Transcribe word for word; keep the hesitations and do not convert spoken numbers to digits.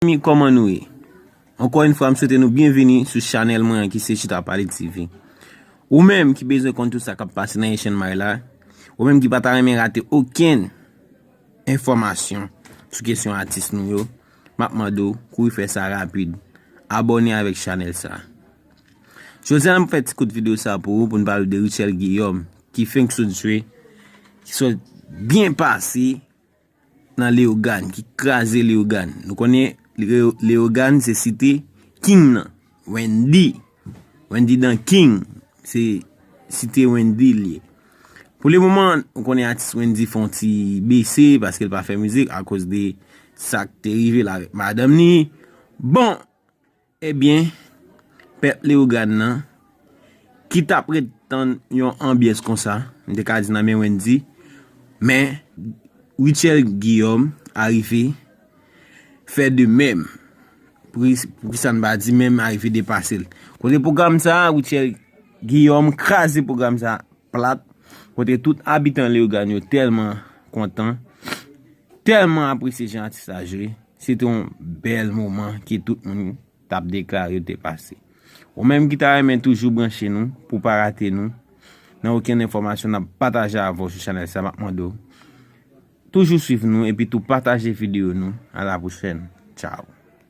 Mezanmi, kòman nou ye? Ankò yon fwa, m swete nou byenvini sou chanèl mwen an ki se Chita Pale T V. Ou menm ki bezwen konn tout sa k ap pase nan Haitian May la, ou menm ki pa ta renmen rate okenn enfòmasyon sou kesyon atis nou yo, m ap mande w kouri fè sa rapid. Abòne avèk chanèl sa. Jodi a, m fè ti kout videyo sa pou ou, pou n pale de Rutshelle Guillaume, ki fenk sot jwe, ki sot byen pase nan Leyogàn, ki kraze Leyogàn. Nou konnen Leo- Leyogàn se site King nan, Wendy. Wendy dan King, se site Wendy li ye. Pou le moman, nou konnen atis Wendy fè yon ti bese paske l pa fè mizik akoz de sa k te rive l avèk madanm li. Bon, ebyen, pèp Leyogàn nan, ki t ap ret tann yon anbyans konsa, m te ka di nan men Wendy, men Rutshelle Guillaume arive fè de menm. Pou, pou kisa n pa di menm arive depase l. Kote pwogram sa, Rutshelle Guillaume kraze pwogram sa plat. Kote tout abitan Leyogàn yo tèlman kontan, tèlman apresye jan atis la jwe. Se te yon bèl moman ke tout moun t ap deklare yo te pase. Ou menm ki ta renmen toujou branche nou pou pa rate nou nan okenn enfòmasyon n ap pataje avè w sou chanèl sa, m ap mande w toujou swiv nou epi tou pataje videyo nou. A la pwochèn. Tchao.